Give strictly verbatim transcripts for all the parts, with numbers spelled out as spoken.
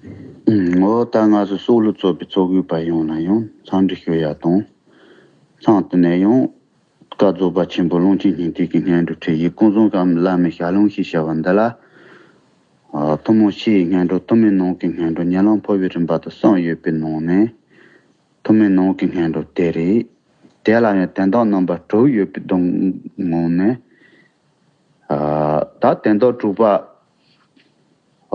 ཨུམ། འོ་ད་ང་ཚོ་སྲོག་བླུ་ཚོགས་པའི་ཚོགས་དགོས་པ་ཡོངས་ལ་ཡང་འཚམས་འདྲི་ཞུ་ཡ་དང་། མཚམས་དེ་ནས་ཡང་། བཀའ་རྫོགས་པ་ཆེན་པོ་ཀློང་ཆེན་སྙིང་ཐིག་གི་སྔོན་འགྲོ་ཁྲིད་ཡིག་ཀུན་བཟང་བཀའ་མའི་བླ་མའི་ཞལ་ལུང་ཞེས་བྱ་བ་འདི་ལ། ཨ། ཐུན་མོང་ཕྱི་ཡི་སྔོན་འགྲོ་ཐུན་མོང་ནང་གི་སྔོན་འགྲོ་ཉམས་ལེན་འཕོ་བའི་རིམ་པ་དང་གསུམ་ཡོད་པའི་ནང་ནས། ཐུན་མོང་ནང་གི་སྔོན་འགྲོ་དེ་རེད། དེ་ལ་ཡང་དོན་དག་རྣམ་པ་དྲུག་ཡོད་པའི་གདོང་ངོས་ནས། ཨ། ད་དོན་དག་དྲུག་པ། ཨ།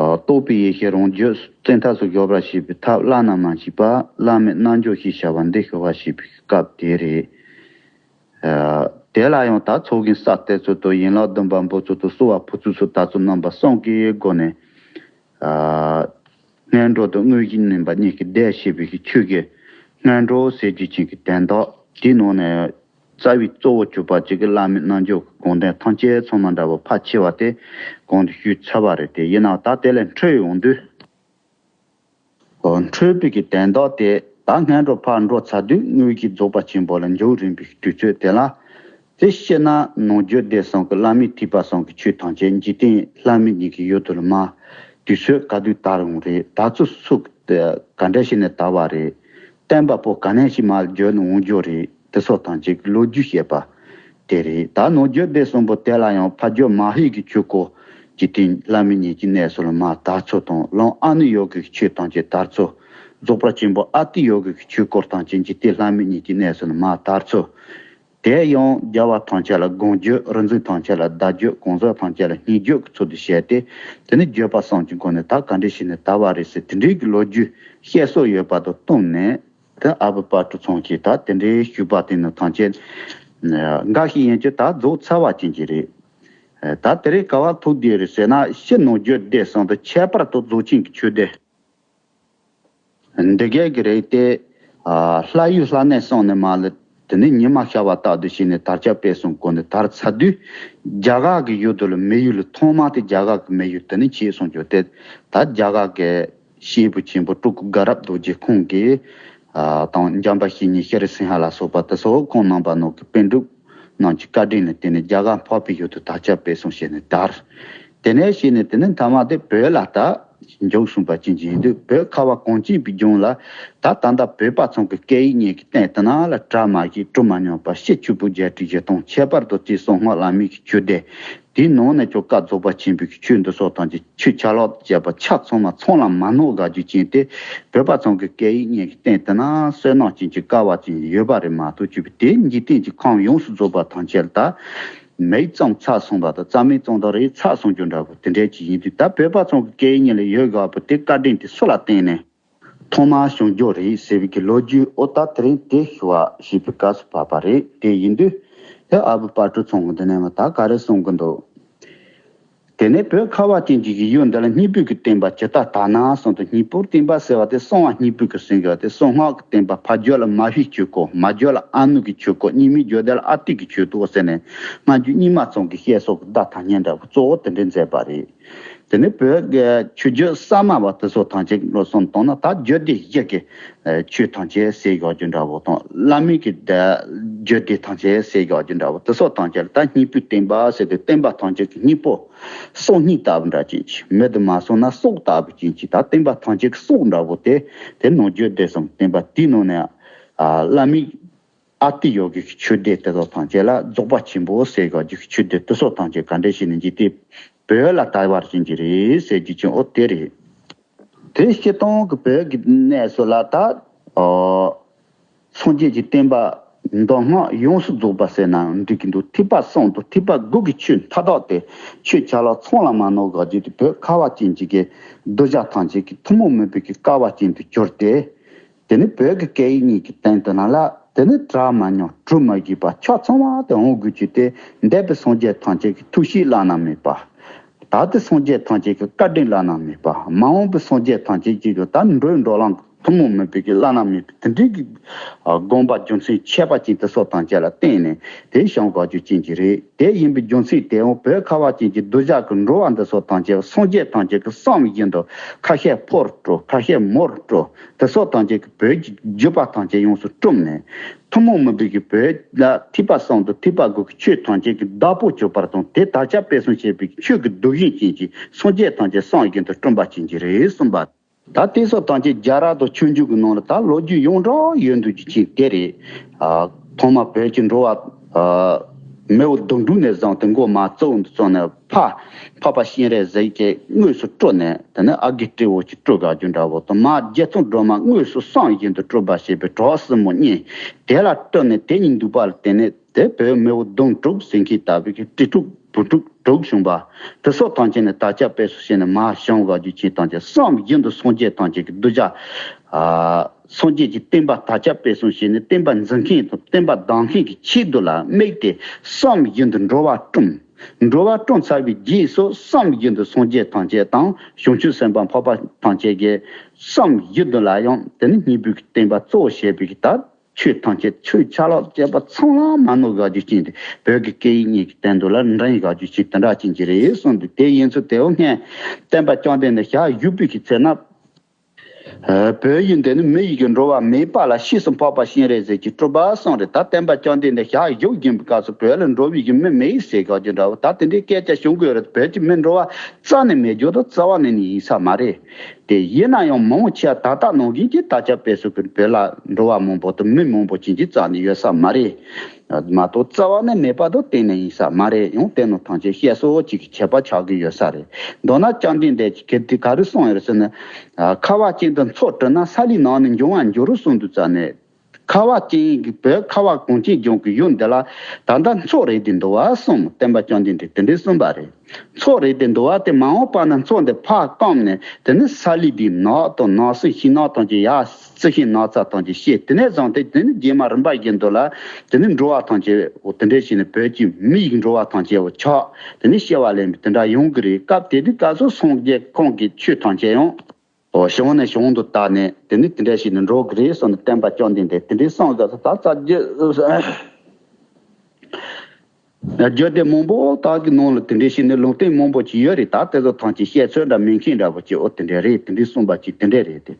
རྟོགས་པའི་ཡེ་ཤེས་རང་རྒྱུད་བཙན་ཐབས་སུ་འཇོག་པར་བྱེད་པའི་ཐབས་བླ་ན་མ་མཆིས་པ་བླ་མའི་རྣལ་འབྱོར་ཞེས་བྱ་བ་འདི་ཞུ་བར་བྱེད་པའི་སྐབས་དེ་རེད། ཨ། དེ་ལ་ཡང་ད་ཚོགས་ཀྱི་ས་གཏེར་ཚོགས་དང་ཡན་ལག་བདུན་པ་འབུམ་ཚོགས་དང་གསོལ་བ་ཕུར་ཚུགས་སོགས་དར་ཚོགས་རྣམ་པ་གསུམ་གྱི་སྒོ་ནས། ཨ། སྔོན་འགྲོ་དང་དངོས་གཞི་ནུས་པ་གཉིས་ཀྱི་བརྡས་བྱས་པའི་ཆོས་ཀྱི་སྔོན་འགྲོ་ཟེར་རྒྱུ་ཅན་གྱི་དོན་དག་དེའི་ནང་ནས། རྩ་བའི་གཙོ་བོ་གྱུར་པ་གཅིག་གི་བླ་མའི་རྣལ་འབྱོར་གྱི་དགོངས་དོན་ཐམས་ཅད་ཚང་མ་འདྲ་བོ་ཕལ་ཆེ་བ་དེ་གོང་དུ་ཞུས་ཚར་བ་རེད་དེ། ཡིན་ནའང་ད་དེ་ལས་འཕྲོས་ཡོང་དུས། འཕྲོས་པའི་གི་དོན་དག་དེ་ད་སྔོན་འགྲོ་ཕར་འགྲོ་ཚར་དུས་དངོས་ཀྱི་རྫོགས་པ་ཆེན་པོ་ལ་འཇུག་རན་པའི་དུས་ཚོད་དེ་ལ། དེ་སྤྱིར་ན་ནང་རྒྱུད་སྡེ་གསུམ་གྱི་བླ་མའི་ཐེག་པ་གསུམ་གྱི་ཆོས་ཐམས་ཅད་འཇིག་རྟེན་ལྷ་མི་གཉིས་ཀྱི་ཡུལ་དུ་ལ་མར་དུས་ཚོད་ག་དུས་དར་འོང་རེད། དར་ཚུལ་སུ་ག་འདྲ་བྱས་ནས་དར་བ་རེད། བསྟན་པ་པོ་ག་ནས་ཞིག་མར་བརྗོད་འོང་རྒྱུ་རེད། དེ་སོགས་ཐམས་ཅད་ཀྱི་ལོ་རྒྱུས་བཤད་པ་དེ་རེད། ད་ནང་རྒྱུད་སྡེ་གསུམ་པོ་དེ་ལ་ཡང་ཕ་རྒྱུད་མ་ཧེ་གི་ཆོས་སྐོར་འཇིག་རྟེན་བླ་མའི་ཉིད་ཀྱི་གནས་སུ་ལ་མར་དར་ཚུལ་དང་། ལམ་ཨ་ནུ་ཡོ་གའི་ཆོས་ཐམས་ཅད་དར་ཚུལ། རྫོགས་པ་ཆེན་པོ་ཨ་ཏི་ཡོ་གའི་ཆོས་སྐོར་ཐམས་ཅད་འཇིག་རྟེན་བླ་མའི་ཉིད་ཀྱི་གནས་སུ་ལ་མར་དར་ཚུལ། དེ་ཡང་རྒྱལ་བ་ཐམས་ཅད་ལ་དགོངས་རྒྱུད། རིག་འཛིན་ཐམས་ཅད་ལ་བརྡ་བརྒྱུད། གང་ཟག་ཐམས་ཅད་ལ་སྙན་བརྒྱུད་ཀྱི་ཚུལ་དུ་བྱས་ཏེ། དེ་ནི་བརྒྱུད་པ་གསུམ་གྱི་སྒོ་ནས་ད་ག་འདྲ་བྱས་ནས་དར་བ་རེད་ཟེར་དེ་འདྲའི་གི་ལོ་རྒྱུས་བཤད་སྲོལ་ཡོད་པ་དང་བསྟུན་ནས། དེ་ཨ་བུ་དཔལ་སྤྲུལ་ཚང་གིས་ད་དེ་འདྲའི་ཞུས་པ་དེ་ནི་ཐམས་ཅད་འགའ་ཞིག་ཡིན་གྱི་ད་རྫོགས་ཚར་བ་ཅན་གྱི་རེད། ད་དེ་རིང་ག་བ་ཐུག་བསྡད་རེད་ཟེར་ན། སྤྱིར་ནང་རྒྱུད་སྡེ་གསུམ་དུ་ཁྱད་པར་དུ་རྫོགས་ཆེན་གྱི་ཆོས་སྡེ་འདི་གས་ཀྱི་རེད་དེ། ལྷ་ཡུལ་ལྷ་གནས་གསུམ་ནས་མར་ལ། དེ་ནས་ཉི་མ་ཤར་བ་ལྟར་དུ་བྱས་ནས་དར་ཁྱབ་སྤེལ་གསུམ་སྒོ་ནས་དར་ཚར་དུས། རྒྱ་གར་གྱི་ཡུལ་དུ་ལ་མི་ཡུལ་ཐོག་མ་དེ་རྒྱ་གར་གྱི་མི་ཡུལ་དེ་ནས་བྱས་གསུངས་རྒྱུ་དེ། ད་རྒྱ་གར་གྱི་སྐྱེས་བུ་ཆེན་པོ་སྤྲུལ་སྐུ་དགའ་རབ་རྡོ་རྗེ་ཁོང་གིས། ཨ། དང་འཇམ་དཔལ་བཤེས་གཉེན་ཤྲཱི་སིང་ཧ་ལ་སོགས་པ་དེ་ཚོ་ཁོང་རྣམ་པ་ནང་གི་པཎ་གྲུབ་རྣམས་ཀྱི་བཀའ་དྲིན་ལ་བརྟེན་ནས་རྒྱ་གར་འཕགས་པའི་ཡུལ་དུ་དར་ཁྱབ་སྤེལ་གསུམ་བྱས་ནས་དར། དེ་ནས་བྱས་ནས་དེ་ནས་མཐའ་མ་དེ་བོད་ལ་ད་འཇུག་གསུངས་པ་ཅན་གྱི་ཡིན་དུས། བོད་ཁ་བ་གངས་ཅན་པའི་ལྗོངས་ལ་ད་ད་ལྟ་བོད་པ་ཚང་གི་སྐད་ཡིག་གཉིས་ཀྱི་སྟེང་དེ་ན་ལ་གྲ་མ་ཞིག་གྲུ་མ་སྙོམས་པ་ཕྱི་ཆོས་པའི་རྒྱལ་སྲིད་བཞི་སྟོང་། ཁྱད་པར་དུ་དེ་གསང་སྔགས་བླ་མེད་ཀྱི་ཆོས་སྡེ། དེའི་ནང་ནས་ཀྱང་བཀའ་རྫོགས་པ་ཆེན་པོའི་ཆོས་འདི་སོགས་ཐམས་ཅད་ཆོས་ཆ་ལག་བཅས་པ་ཆ་ཚང་མ་ཚང་ལ་མ་ནོར་དགའ་རྒྱུ་ཅན་དེ། བོད་པ་ཚང་གི་སྐད་ཡིག་གཉིས་ཀྱི་སྟེང་དེ་ན་བསོད་ནམས་ཅན་གྱི་སྐལ་བ་ཅན་ཡོད་པ་རེད་མ་གཏོགས། ཅིག་དེ་འཇིག་རྟེན་གྱི་ཁམས་ཡོངས་སུ་རྫོགས་པ་ཐམས་ཅད་ལ་ད་མིག་ཙམ་ཚ་སོང་བ་དང་། རྩ་མིག་ཙམ་དང་རེ་ཚ་སོང་རྒྱུ་འདྲ་པོ་དེ་འདྲས་ཅིག་ཡིན་དུས། ད་བོད་པ་ཚང་གི་སྐད་ཡིག་གཉིས་ལ་ཡོད་དགའ་པོ་དེ་བཀའ་དྲིན་དེ་སུ་ལ་བརྟེན་ནས། ཐོག་མར་བྱུང་རྒྱུ་རེད་ཟེར་བའི་གི་ལོ་རྒྱུས། འོ་ད་དེ་རིང་དེ་ཞུ་བ་ཞེས་པའི་སྐབས་སུ་བབས་པ་རེད། དེ་ཡིན་དུས་དེ་ཨ་བུ་དཔལ་སྤྲུལ་ཚང་གི་འདི་ནས་མ་ད་ག་རེ་གསུང་གི་འདུག་དེ་ནས་བོད་ཁ་བ་ཅན་གྱི་ཡུལ་འདི་ལ་སྙིང་པོའི་གི་བསྟན་པ་ཇི་ལྟར་དར་ན་གསུངས་དུས། སྙིང་པོའི་བསྟན་པ་ཟེར་བ་དེ་གསང་བ་སྙིང་པོའི་གི་ཟེར་གི་བ་དེ། གསང་སྔགས་ཀྱི་བསྟན་པ་ཕ་རྒྱུད་ལ་མ་ཧེའི་ཆོས་སྐོར། མ་རྒྱུད་ལ་ཨ་ནུ་གི་ཆོས་སྐོར། གཉིས་མའི་རྒྱུད་སྡེ་ལ་ཨ་ཏི་གི་ཆོས་སྐོར་ཟེར་ནས་སྔ་འགྱུར་རྙིང་མ་ཚང་གི་བཤད་སྲོལ་གྱི་བརྡ་ཐ་སྙད་འདྲ་བོ་གཙོ་བོ་དེ་འདྲས་མཛད་པ་རེད། དེ་ནས་བོད་ཀྱི་ཆོས་བརྒྱུད་གསར་མ་བ་དེ་ཚོ་ཐམས་ཅད་བློ་བསམ་བཏང་ན། ད་རྒྱུད་སྡེ་བཞི་གི་ཆོས་ཐམས་ཅད་ཟེར་ཡག་རྒྱུ་འདྲ་བོ་དང་། བླ་མེད་ཀྱི་རྒྱུད་སྡེ་ཐམས་ཅད་ཟེར་ཡག་རྒྱུ་འདྲ་བོ་དེ་ཚོ་ཐམས་ཅད་ལ་ད་སྙིང་པོའི་བསྟན་པ་ཟེར་ཏེ། བསྟན་པ་ཐམས་ཅད་ཀྱི་སྙིང་པོ་སྲོག་སྙིང་ལྟ་བུ་འདྲ་ཅན་གྱི། མེ་དུ་མ་སོང་ན་སྲོག་ལྟ་བུ་ཅན་གྱི། ད་བསྟན་པ་ཐམས་ཅད་ཀྱི་སྲོག་འདྲ་བོ་དེ་དེ་ནང་རྒྱུད་སྡེ་གསུམ་བསྟན་པ་དེའི་ནང་ནས། ཨ། བླ་མེད། ཨ་ཏི་ཡོ་གའི་ཆོས་སྡེ་དེ་ཚོ་ཐམས་ཅད་ལ་རྫོགས་པ་ཆེན་པོ་ཟེར་ག་རྒྱུ་ཆོས་སྡེ་དེ་ཚོ་ཐམས་ཅད་ག་འདྲ་ཞིག་ནས་འཇིག་རྟེན་བོད་ལ་དར་བར་བྱིན་གྱི་རེད་ཟེར་རྒྱུ་ཅན། འོ་དེ་རེད། དེ་སྤྱིར་བཏང་གི་བོད་ཀྱི་གནས་སུ་ལ་ད། ཨོ། སངས་རྒྱས་ཀྱི་བསྟན་པ་མདོ་སྔགས་ཡོངས་སུ་རྫོགས་པ་ཟེར་ན་འགྲིག་གི་འདུག་ཐེག་པ་གསུམ་དང་ཐེག་པ་དགུ་གི་ཆོས་མཐའ་དག་དེ། ཆོས་ཆ་ལག་ཚང་ལ་མ་ནོར་ག་རྒྱུ་དེ་བོད་ཁ་བ་ཅན་གྱི་གི་གདུལ་བྱ་ཐམས་ཅད་ཀྱི་ཐུན་མོང་མིན་པའི་གི་སྐལ་བ་ཅན་དུ་གྱུར་ཏེ། དེ་ནི་བོད་ཀྱི་སྐད་ཡིག་གཉིས་ཀྱི་སྟེང་དུ་ན་ལ། དེ་ནི་གྲ་མ་སྙོམས་གྲུ་མ་བཞི་པ་ཆ་ཚང་བ་དེ་འོང་དགོས་ཀྱི་དེ། འདས་པའི་སངས་རྒྱས་ཐམས་ཅད་ཀྱི་ཐུགས་བཞེད་བླ་ན་མེད་པ། ད་ལྟའི་སངས་རྒྱས་ཐམས་ཅད་ཀྱི་བཀའ་དྲིན་བླ་ན་མེད་པ། མ་འོངས་པའི་སངས་རྒྱས་ཐམས་ཅད་ཀྱི་ད་འགྲོ་བའི་འགྲོ་ལམ་ཐུན་མོང་མིན་པའི་གི་བླ་ན་མེད་པའི་དེ་འདྲའི་གི་དགོངས་པ་རྒྱུ་མཚན་ཆད་པ་ཅན་དེ་ཚོ་ཐམས་ཅད་ལ་བརྟེན་ནས་དེ་བྱུང་དགོས་རྒྱུ་ཅན་གྱི་རེད། དེ་ཡིན་པའི་རྒྱུ་མཚན་དེ་འོང་བོད་ཁ་བ་ཅན་གྱི་གདུལ་བྱ་གི་འགྲོ་བ་འདི་ཚོ་ཐམས་ཅད་སངས་རྒྱས་ཐམས་ཅད་ཀྱི་བསམ་བཞིན་དུ་ཁ་ཤས་ཕོར་སྤྲོད། ཁ་ཤས་མོར་སྤྲོད། དེ་ཚོ་ཐམས་ཅད་ཀྱི་བོད་ཀྱི་བརྒྱུད་པ་ཐམས་ཅད་ཡོངས་སུ་བཀྲུམ་ནས། ཐུན་མོང་མིན་པའི་གི་བོད་ལ་ཐེག་པ་གསུམ་དང་ཐེག་པ་དགུ་གི་ཆོས་ཐམས་ཅད་ཀྱི་བདག་པོ་གྱུར་པ་དང་། དེ་དར་ཁྱབ་སྤེལ་གསུམ་བྱེད་པའི་ཆོས་ཀྱི་གདུལ་ཞིང་ཅན་གྱི་སངས་རྒྱས་ཐམས་ཅད་བསམ་བཞིན་དུ་བཀྲུམ་པ་ཅན་གྱི་རེད་གསུངས་པ། ད་དེ་སོགས་ཐམས་ཅད་རྒྱལ་རབས་དང་ཆོས་འབྱུང་གི་ནང་ལ་ད་ལོ་རྒྱུས་ཡོངས་གྲགས་ཡོད་འདུག་རྒྱུ་ཅིག་དེ་རེད། ཨ། ཐོག་མ་བོད་ཀྱི་འགྲོ་བ། ཨ། མེས་པོ་གདུང་དྲུག་ནས་བཟུང་སྟེ་མགོ་མ་གཙོ་བོ་འདི་ཚོ་ནས་ཕ་འཕགས་པ་སྤྱན་རས་གཟིགས་ཀྱིས་དངོས་སུ་སྤྲུལ་ནས། དེ་ནས་ཨ་རྒས་སྤྲེའུ་ཅིག་སྤྲུལ་དགའ་རྒྱུ་འདྲ་བོ་དང་། མ་རྒྱལ་བཙུན་སྒྲོལ་མ་དངོས་སུ་བསམ་བཞིན་དུ་སྤྲུལ་པ་ཞེས་པའི་གྲོགས་སྲིན་མོ་གཉིས། དེ་ལ་སྤྲུལ་ནས་དེ་གཉིས་འདུས་པ་ལ་བརྟེན་ནས། དེ་བོད་མེས་པོ་གདུང་དྲུག་ཟེར་མཁན་ལྟ་བུའི་གི་སྤྲེལ་དྲུག་བུ་དྲུག་དྲུག་བྱུང་བ། དེ་སོགས་ཐམས་ཅད་ནས་དར་ཁྱབ་སྤེལ་གསུམ་བྱས་ནས་མར་བྱུང་དགའ་རྒྱུ་ཅིག་ཐམས་ཅད་བསམ་བཞིན་དུ་སངས་རྒྱས་ཐམས་ཅད་ཀྱི་གདུལ་བྱ། ཨ། སངས་རྒྱས་ཀྱི་བསྟན་པ་དར་ཁྱབ་སྤེལ་གསུམ་བྱས་ནས་བསྟན་པ་འཛིན་མཁན་དང་བསྟན་པ་གདམ་མཁན་གྱི་ཆེད་དུ་ལ་དམིགས་ཏེ་བསམ་བཞིན་དུ་འགྲོ་བ་བཀྲོངས། འགྲོ་བ་བཀྲོངས་ཚར་བའི་རྗེས་སུ་བསམ་བཞིན་དུ་སངས་རྒྱས་ཐམས་ཅད་དང་བྱང་ཆུབ་སེམས་དཔའ་འཕགས་པ་ཐམས་ཅད་ཀྱིས་བསམ་བཞིན་དུ་ལ་ཡང་དེ་ནི་སྙིང་པོའི་བསྟན་པ་གཙོ་བོ་བྱས་པའི་གི་ད། ཆོས་ཐམས་ཅད་ཆོས་ཆ་ལག་བཅས་པ་ཚང་ལ་མ་ནོར་དགའ་རྒྱུ་ཅན་དེ། བོད་ཀྱི་སྐད་ཡིག་གཉིས་ཀྱི་དོན་དུ་ལ་འགྲན་དགའ་རྒྱུ་ཅན་དེ་འདྲ་ཅན་གྱི་རེད་གསུངས་འདུག་དེ་ཡིན་ཚུལ་དེའོ་སྔན་བསྟན་པ་བཅོམ་ལྡན་འདས་ཞལ་བཞུགས་པའི་གི་ཚེ་ན། ཨ། བོད་ཡུལ་འདི་ནི་མི་ཡི་གི་འགྲོ་བ་མེད་པ་ལ་ཕྱིས་སུ་འཕགས་པ་སྤྱན་རས་གཟིགས་ཀྱིས་སྤྲུལ་པ་གསུངས་རེད། ད་བསྟན་པ་བཅོམ་ལྡན་འདས་ཞལ་བཞུགས་བཞིན་པའི་སྐབས་སུ་བོད་ལ་འགྲོ་བའི་གི་མི་མེད་ཟེར་དགའ་རྒྱུ་འདྲ་བོ། ད་དེ་འདྲའི་སྐད་ཆ་བྱུང་གི་ཡོད་རེད། བོད་ཀྱི་མི་འགྲོ་བ་རྩ་ནས་མེད་རྒྱུ་དང་རྩ་བ་ནས་ནི་ཡིན་ས་མ་རེད། དེ་ཡིན་ན་ཡང་མང་ཆེ་བ་ད་ལྟ་ནང་བཞིན་གྱི་དར་ཁྱབ་སྤེལ་གསུམ་གྱི་བོད་ལ་འགྲོ་བ་མང་པོ་དང་མི་མང་པོ་ཅན་གྱི་རྩ་ནས་ཡོད་ས་མ་རེད། མ་གཏོགས་རྩ་བ་ནས་མེད་པ་དང་གཏན་ནས་ཡིན་ས་མ་རེད། ཡང་དེ་ནང་ཐམས་ཅད་བཤད་སྲོལ་ཅིག་གི་ཁྱད་པར་ཆགས་ཀྱི་ཡོད་ས་རེད། མདོར་ན་བཅོམ་ལྡན་འདས་ཀྱིས་གལ་ཏེ་ག་རེ་གསུངས་ཡོད་ཟེར་ན། ཁ་བ་ཅན་དུ་མཚོ་བྲུས་ན་ས་ལུའི་ནང་ནས་འབྱུང་བར་འགྱུར་གསུངས་འདུག་རྩ་ནས། ཁ་བ་ཅན་གྱི་བོད་ཁ་བ་གངས་ཅན་ལྗོངས་ཀྱི་ཡུལ་འདི་ལ་ད་ལྟ་མཚོ་རེད་དེ་འདུག་བ་གསུངས། བསྟན་པ་བཅོམ་ལྡན་འདས་དེ་འདྲའི་གསུངས་པ་རེད། མཚོ་རེད་དེ་འདུག་བ་དེ་མ་འོངས་པ་ན་མཚོ་འདི་ཕར་སྐམ་ནས་དེ་ནི་ས་ལུའི་དེའི་ནགས་དང་ནགས་གསེབ་ཤིང་ནགས་ཐམས་ཅད་ཡར་རྩི་ཤིང་ནགས་ཚལ་ཐམས་ཅད་བཤད། དེ་ནས་བཟུང་སྟེ་དེ་ནི་རྗེས་མ་རིམ་པ་བཞིན་དུ་ལ་དེ་ནི་འགྲོ་བ་ཐམས་ཅད་འོ་དེ་འདྲ་བྱས་ནས་བོད་ཀྱི་མི་ཡི་འགྲོ་བ་ཐམས་ཅད་འོ་ཆགས། དེ་ནི་སྐྱེ་བ་ལེན་པའི་དེ་འདྲ་ཡོང་གི་རེད། སྐབས་དེ་དུས་སྐབས་སུ་སངས་རྒྱས་ཁོང་གི་ཆོས་ཐམས་ཅད་ཡང་། ཨོ། བྱང་ནས་བྱང་དུ་དར་ནས་དེ་ནི་དེ་འདྲ་ཞིག་ནས་འགྲོ་གི་རེད་གསུངས་ནས་བསྟན་པ་བཅོམ་ལྡན་འདས་དེ་འདྲའི་གསུངས་སྐབས་སུ་ད་ཙག་རྒྱུ། རྒྱུད་སྡེ་མང་པོ་དག་གི་ནང་ལ་དེ་འདྲའི་ཞིག་ནས་ལུང་བསྟན་མང་པོ་ཅིག་ཡོད་རེད། ད་དེ་ཚོ་ཐམས་ཅད་བཤད་ཚོད་འདྲ་མིན་མཁན་འདྲ་པོ་ཅིག་ཨོ་དེ་འདྲ་རེད། དེ་འདྲའི་གསུངས་པ་ཅིག་དེ་འདྲ་རེད་དེ།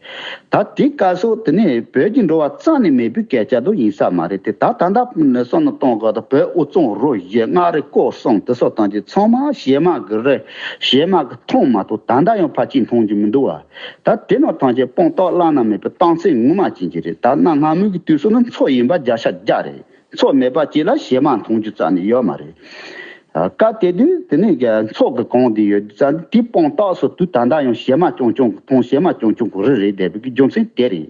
ད་དེ་སྐབས་སུ་དེ་ནི་བོད་ཀྱི་འགྲོ་བ་རྩ་ནས་མེད་པའི་སྐད་ཆ་དུ་ཡིན་ས་མ་རེད་དེ། ད་ད་ལྟ་ནས་བསམ་བློ་གཏོང་དགོས། ད་བོད་དབུ་གཙང་རུ་བཞི་མངའ་རིས་སྐོར་གསུམ་དེ་ཚོ་ཐམས་ཅད་ཚང་མ་གཞས་མ་གི་རི། གཞས་མ་གི་ཐང་མ་གཏོགས་ད་ལྟ་ཡང་ཕལ་ཆེར་མཐོང་རྒྱུ་མི་འདུག་བ། ད་དེ་ནང་ཐམས་ཅད་སྤང་རྟགས་བླ་ན་མེད་པའི་རྟགས་མཚན་ངོ་མ་ཅན་གྱི་རེད། ད་གནའ་སྔ་མོའི་གི་དུས་སུ་ནི་མཚོ་ཡིན་པ་བརྒྱ་ཆ་བརྒྱ་རེད། མཚོ་མེད་པ་ཅིག་ལ་གཞས་མ་མཐོང་རྒྱུ་རྩ་ནས་ཡོད་མ་རེད། ཨ། སྐབས་དེ་དུས་དེ་ནས་མཚོ་གི་གངས་དེ་ཡོད་རྩ་ནས་དེའི་སྤང་རྟགས་སུ་དུས་ད་ལྟ་ཡང་གཞས་མ་རྐྱང་རྐྱང་གི་ཐང་། གཞས་མ་རྐྱང་རྐྱང་གི་རི་རེད་བསྡད་པའི་གི་རྒྱུ་མཚན་དེ་རེད།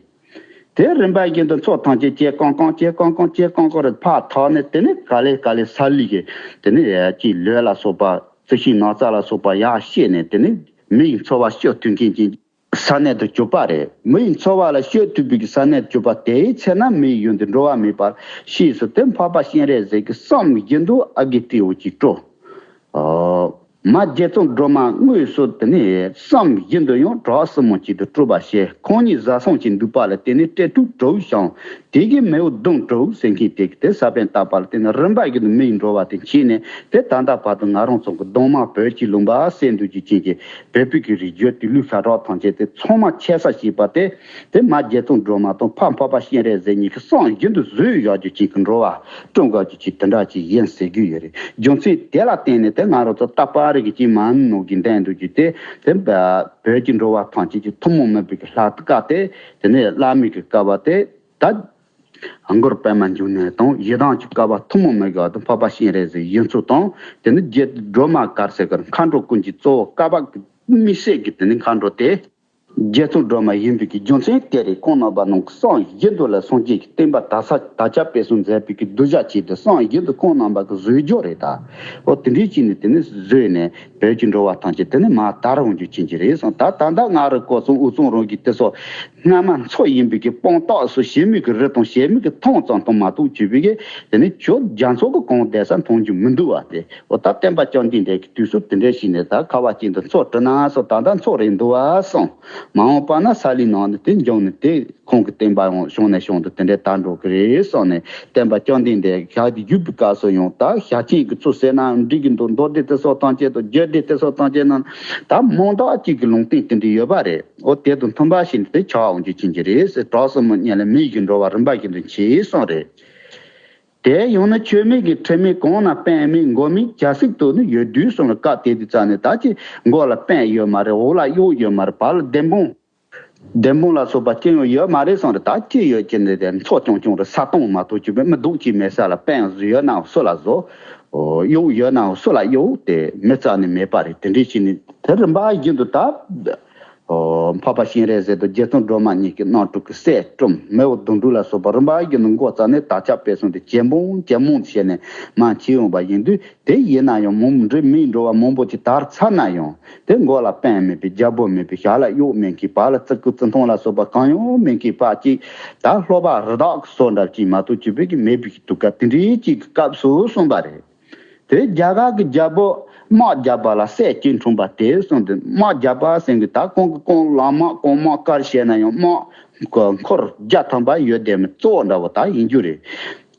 དེ་རིམ་པ་བཞིན་དུ་མཚོ་ཐམས་ཅད་སྐྱེ་ཀང་ཀང་སྐྱེ་ཀང་ཀང་སྐྱེ་ཀང་ཀང་རེད་ཕར་ཐག་ནས་དེ་ནས་ག་ལེ་ག་ལེ་ས་ལུའི་གི་དེ་ནས་ཀྱི་ལུད་ལ་སོགས་པ་རྩི་ཤིང་ནགས་ཚལ་ལ་སོགས་པ་ཡར་བཤད་ནས་དེ་ནས་མི་ཡི་འཚོ་བ་སྐྱོབ་ཐུབ་མཁན་གྱི་ས་གནས་དུ་གྱུར་པ་རེད། མི་ཡི་འཚོ་བ་ལ་སྐྱོབ་ཐུབ་པའི་གི་ས་གནས་དུ་གྱུར་པ་དེའི་ཚེ་ན་མི་ཡི་ཡུལ་འདི་འགྲོ་བ་མེད་པར་ཕྱིས་སུ་དེ་འཕགས་པ་སྤྱན་རས་གཟིགས་ཀྱི་བསམ་བཞིན་དུ་ཨ་རྒས་སྤྲེའུ་ཅིག་སྤྲུལ། ཨོ། མ་རྒྱལ་བཙུན་སྒྲོལ་མ་དངོས་སུ་དེ་ནས་བསམ་བཞིན་དུ་ཡང་གྲོགས་སྲིན་མོ་གཅིག་ཏུ་སྤྲུལ་པ་བྱས། ཁོང་གཉིས་བཟའ་ཚང་གཅིག་འདུས་པ་ལ་བརྟེན་ནས་སྤྲེལ་དྲུག་གྲོགས་བྱུང་། དེ་གིས་མེས་པོ་གདུང་དྲུག་ཟེར་མཁན་དེ་གིས་དེ་ས་བོན་བཏབ་པ་ལ་བརྟེན་ནས་རིམ་པ་བཞིན་དུ་མི་ཡི་འགྲོ་བ་དེ་འཆི་ནས་དེ་ད་ལྟ་བར་དུ་ང་རང་ཚོ་གི་གདུང་མ་བོད་ཀྱི་ལུང་པ་གསེར་འདུས་ཀྱི་ཅན་གྱི་བོད་པའི་གི་རིགས་རྒྱུད་དེ་ལུས་ཤ་ཁྲག་ཐམས་ཅད་དེ་ཚང་མ་ཆད་ས་བྱས་པ་དེ། དེ་མ་རྒྱལ་བཙུན་སྒྲོལ་མ་དང་ཕ་འཕགས་པ་སྤྱན་རས་གཟིགས་གཉིས་ཀྱིས་བསམ་བཞིན་དུ་བཟོས་ཡག་རྒྱུ་ཅིག་གི་འགྲོ་བ་སྐྲུན་དགའ་རྒྱུ་ཅིག་དེ་འདྲ་ཅིག་ཡིན་ཟེར་གྱི་ཡོད་རེད། རྒྱུ་མཚན་དེ་ལ་བརྟེན་ནས་དེ་ང་རང་ཚོ་རྟ་པ་རིགས་ཀྱི་མ་ནོར་གྱི་འདས་འདུག་རྒྱུ་དེ་དེ་བོད་ཀྱི་འགྲོ་བ་ཐམས་ཅད་ཀྱི་ཐུན་མོང་མིན་པའི་གི་ལྷ་བཀའ་དེ། དེ་ནས་བླ་མའི་གི་བཀའ་བ་དེ་ད་གུ་རུ་པདྨ་འབྱུང་གནས་དང་ཡི་དམ་གྱི་བཀའ་བ་ཐུན་མོང་མིན་གྱི་བ་དང་འཕགས་པ་སྤྱན་རས་གཟིགས་ཡིན་ཚུལ་དང་། དེ་ནས་རྒྱལ་སྒྲོལ་མ་དཀར་ཟེར་གི་མཁའ་འགྲོ་ཀུན་གྱི་གཙོ་བོ་བཀའ་བབས་ཀྱི་དམིགས་བསལ་གྱི་དེ་ནས་མཁའ་འགྲོ་དེ། རྒྱལ་བཙུན་སྒྲོལ་མ་ཡིན་པའི་གི་རྒྱུ་མཚན་དེ་རེད། ཁོང་རྣམ་པ་རྣམས་ཀྱིས་བསམ་བཞིན་དུ་ལ་སངས་རྒྱས་ཀྱི་བསྟན་པ་དར་ས་དར་ཁྱབ་སྤེལ་གསུམ་མཛད་པའི་གི་གདུལ་བྱ་ཆེད་དུ་བསམ་བཞིན་དུ་ཁོང་རྣམ་པ་གི་བཟོས་རྒྱུ་རེད་ད། འོ་དེ་འདྲའི་ཅིག་ནི་དེ་ནི་བཟོས་ནས་བོད་ཀྱི་འགྲོ་བ་ཐམས་ཅད་དེ་ནི་མར་དར་འོང་རྒྱུ་ཅན་གྱི་རེད་གསུངས། ད་ད་ལྟ་མངའ་རིས་སྐོར་གསུམ་དབུས་གཙང་རང་གི་དེ་སོགས་སྔ་མ་མཚོ་ཡིན་པའི་གི་སྤང་རྟགས་སུ་གཞས་མའི་གི་རི་དང་གཞས་མའི་གི་ཐང་ཙམ་དུ་མ་གཏོགས་གྱུར་པའི་གི་དེ་ནི་ཁྱོད་རྒྱ་མཚོ་གི་གངས་བསྡད་ས་མཐོང་རྒྱུ་མི་འདུག་བ་དེ། འོ་ད་བསྟན་པ་བཅོམ་ལྡན་འདས་ཀྱི་དུས་སུ་དེ་འདྲ་ཞིག་ནས་ད་ཁ་བ་ཅན་དུ་མཚོ་བྲུས་ན་སོགས་ད་ལྟ་མཚོ་རེད་འདུག་བ་གསུངས། མ་འོངས་པ་ན་ས་ལུའི་ནང་ནས་དེ་འབྱུང་ནས་དེ་ཁོང་གི་བསྟན་པ་ཡང་བྱང་ནས་བྱང་དུ་དེ་འདྲའི་དར་འགྲོ་གི་རེད་གསུངས་ནས། བསྟན་པ་བཅོམ་ལྡན་འདས་ཞལ་དུ་བཞུགས་པའི་སྐབས་སུ་ཡང་ད་ཞལ་ཆེམས་ཀྱི་ཚུལ་ཟེར་ན་འགྲིག་གི་འདུག་མདོ་སྡེ་དེ་སོགས་ཐམས་ཅད་དང་རྒྱུད་སྡེ་དེ་སོགས་ཐམས་ཅད་ནང་ད་མང་དག་ཅིག་གི་ལུང་བསྟན་དེ་འདྲ་ཡོད་པ་རེད། འོ་དེ་དང་མཐུན་པ་ཞིག་ནས་དེ་ཆགས་འོང་རྒྱུ་ཅན་གྱི་རེད་ཟེར། གྲོགས་སྲིན་མོ་གཉིས་ལ་མི་ཡི་གི་འགྲོ་བ་རིམ་པ་བཞིན་དུ་མཆིས་གསུངས་རེད། དེ་ཡང་ན་མཆོད་མེ་གི་འཕྲི་མེ་གང་ན་པདྨའི་མགོ་མེ་རྒྱལ་སྲིད་དུ་ནི་ཡོད་དུས་གསུངས་ལ། སྐབས་དེ་དུས་རྩ་ནས་ད་ཅི་མགོ་ལ་པདྨ་ཡོད་མ་རེད། འོག་ལ་གཡོག་ཡོད་མ་རེད། བར་ལ་བདེ་སྤུངས། བདེན་དཔུང་ལ་སོགས་པ་ཅི་ཡང་ཡོད་མ་རེད་གསུངས་རེད། ད་ཅི་ཡོད་ཀྱི་འདི་དེ་མཚོ་ཆུང་ཆུང་རེད། ས་སྟོང་མ་གཏོགས་ཅི་མེད། མི་སྡུག་ཅིག་མེད་ས་ལ་དཔོན་ཡོད་ནའང་སུ་ལ་བཟོ། གཡོག་ཡོད་ནའང་སུ་ལ་གཡོག་དེ་མི་རྩ་ནས་མེད་པ་རེད། དེ་འདྲའི་ཕྱིར་ནི་དེ་རིམ་པ་བཞིན་དུ་ད། འཕགས་པ་སྤྱན་རས་གཟིགས་དང་རྗེ་བཙུན་སྒྲོལ་མ་གཉིས་ཀྱིས་རྣམ་སྤྲུལ་གྱི་སྲས་བསྐྲུན། མེས་པོ་དོན་གྲུབ་ལ་སོགས་པ་རིམ་པ་བཞིན་དུ་འགོ་བརྩམས་ནས་དར་ཁྱབ་སྤེལ་གསུམ་དེ་ཇེ་མང་ཇེ་མང་དུ་བྱས་ནས་མར་ཕྱིན་ཡོང་བ་ཡིན་དུས། དེ་ཡིན་ན་ཡང་མང་འབྲེལ་མེད་འགྲོ་བ་མང་པོ་ཅིག་དར་ཚར་ན་ཡང་། དེ་མགོ་ལ་དཔོན་མེད་པའི། རྒྱལ་པོ་མེད་པའི། ཞབས་ལ་གཡོག་མེད་མཁན། བར་ལ་བརྩི་བཀུར་བརྩི་མཐོང་ལ་སོགས་པ་གང་ཡང་མེད་མཁན་པ་ཅིག་ད་སློབ་པ་རི་དྭགས་ཀྱི་སོ་འདྲ་ཅིག་མ་གཏོགས་ཅི་ཕན་གྱི་མེད་པའི་དུས་སྐབས་དེ་འདྲའི་ཅིག་གི་སྐབས་སུ་གསུངས་པ་རེད། དེ་རྒྱ་གར་གྱི་རྒྱལ་པོ་དམག་བརྒྱ་པ་ལ་སྲས་གཅིག་འཁྲུངས་པ་དེ་གསུངས་ཏེ། དམག་བརྒྱ་པ་ཟེར་མཁན་ད་ཁོང་གི་ཁོང་ལ་དམག་གོང་དམག་དཀར་བྱས་ན་ཡང་དམག་འཁོར་བརྒྱ་ཐམ་པ་ཡོད་བསྡད་མི་གཙོ་བོ་འདྲ་བོ་ད་ཡིན་རྒྱུ་རེད།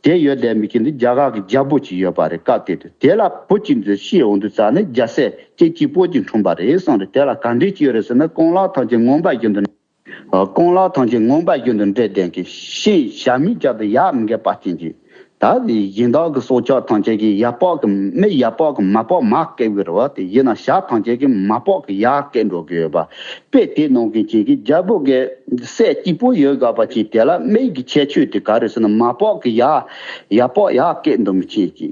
དེ་ཡོད་བསྡད་མི་ཁྱེད་འདི་རྒྱ་གར་གྱི་རྒྱལ་པོ་ཅིག་ཡོད་པ་རེད། སྐབས་དེ་དུས་དེ་ལ་བུ་གཅིག་འདི་ཤི་འོང་དུས་ཙ་ནས་རྒྱལ་སྲས་སྐྱེས་གཅིག་པོ་གཅིག་འཁྲུངས་པ་རེད་གསུངས་རེད། དེ་ལ་ག་འདྲས་ཅིག་ཡོད་རེད་ཟེར་ན། ཀུན་ལེགས་ཐམས་ཅད་མངོན་པ་བཞིན་དུ། ཀུན་ལེགས་ཐམས་ཅད་མངོན་པ་བཞིན་དུ་འདྲེས་ལྡན་གྱི་ཤིང་ཞྭ་མོའི་ལྕགས་དང་ཡ་མི་འགལ་པ་ཅན་གྱི། ད་གཞན་དག་གི་སྲོག་ཆགས་ཐམས་ཅད་ཀྱི་ཡ་པགས་ཀྱི་མི་ཡ་པགས་ཀྱི་མ་པགས་མ་སྐད་གི་རེད་བ། དེ་ཡིན་ན་ཞྭ་ཐམས་ཅད་ཀྱི་མ་པགས་ཀྱི་ཡ་སྐད་འགྲོ་གི་ཡོད་པ། དཔེ་དེ་ནང་གི་ཅན་གྱི་རྒྱལ་པོ་གི་སྲས་གཅིག་པོ་ཡོད་དགོས་པ་ཅིག་དེ་ལ་མི་གི་ཁྱད་ཆོས་དེ་ག་རེ་ཟེར་ན། མ་པགས་ཀྱི་ཡ་ཡ་པགས་ཡ་སྐད་འདོན་མི་ཅན་གྱི།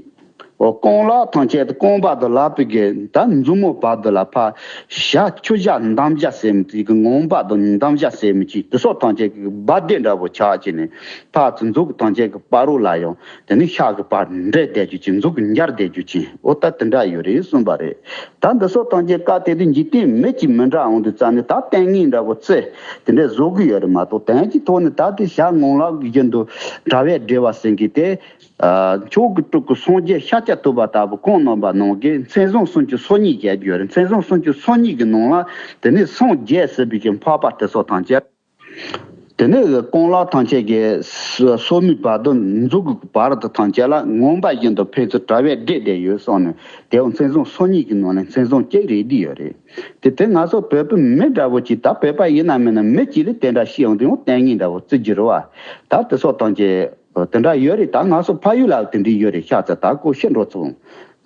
འོ་རྐང་ལག་ཐམས་ཅད་དུ་རྐང་པ་དང་ལག་པའི་གི་ད་མཛུབ་མོ་བར་དུ་ལ་ཕར་ཞྭ་ཁྱུ་ཞྭ་འདམ་ཞྭ་ཟེར་མི་དེ་གི་ངང་པ་དང་འདམ་ཞྭ་ཟེར་མི་ཅིག་དེ་སོགས་ཐམས་ཅད་ཀྱི་སྦ་སྡེ་འདྲ་བོ་ཆགས་ཀྱི་ནས་ཕར་ཚུར་མཛུབ་ཐམས་ཅད་ཀྱི་བར་རོ་ལ་ཡང་དེ་ནི་ཤ་གི་བར་འདྲེས་བསྡད་རྒྱུ་ཅིག་མཛུབ་ཀྱི་འབྱར་བསྡད་རྒྱུ་ཅིག་འོ་ད་དེ་འདྲ་ཡོད་རེད་གསུངས་པ་རེད། ད་འདི་སོགས་ཐམས་ཅད་སྐབས་དེ་དུས་འཇིག་རྟེན་མི་གཅིག་མི་འདྲ་འོང་དུས་ཙ་ནས་ད་ལྟས་ངན་འདྲ་བོ་རྩེ་དེ་འདྲས་བཟོ་གི་ཡོད་རེད་མ་གཏོགས། དོན་གྱི་ཐོག་ནས་ད་དེ་ཞྭ་ངང་ལག་གི་བཞིན་དུ་དྲ་བས་སྦྲེལ་བ་ཟེར་མཁན་དེ། ཨ། མཆོག་གི་སྤྲུལ་སྐུ་སངས་རྒྱས་ཤཱཀྱ་ཐུབ་པ་ལྟ་བུ་གང་གནང་པ་ནང་གི་མཚན་བཟང་སུམ་ཅུ་སོ་གཉིས་བརྒྱད་ཡོད་རེད། མཚན་བཟང་སུམ་ཅུ་སོ་གཉིས་ཀྱི་ནང་ལ་དེ་ནས་སངས་རྒྱས་ཟེར་བའི་གི་འཕགས་པ་དེ་སོགས་ཐམས་ཅད། དེ་ནས་རྐང་ལག་ཐམས་ཅད་ཀྱི་སོ་སོ་མའི་བར་དུ་མཛུབ་གུ་བར་དུ་ཐམས་ཅད་ལ་ངང་པ་བཞིན་དུ་ཕན་ཚུན་དྲ་བས་སྦྲེལ་བསྡད་ཡོད་གསུངས་ནས། དེའང་མཚན་བཟང་སོ་གཉིས་ཀྱི་ནང་ནས་མཚན་བཟང་གཅིག་རེད་བསྡད་ཡོད་རེད། དེ་དེ་ང་ཚོ་བོད་པའི་མི་འདྲ་བོ་ཅིག་ད་བོད་པ་ཡིན་ན་མིན་ན་མི་གཅིག་ལ་དེ་འདྲ་ཤེས་ཡོང་དུས་ཡང་ལྟས་ངན་འདྲ་བོ་བརྩི་རྒྱུ་རེད་བ། ད་དེ་སོགས་ཐམས་ཅད། དེ་འདྲ་ཡོད་རེད། ད་ང་ཚོ་ཕ་ཡུལ་ལ་དེ་འདྲ་ཡོད་རེད། ཤ་ཚ་ད་ཀོ་ཤི་འགྲོ་ཚུགས།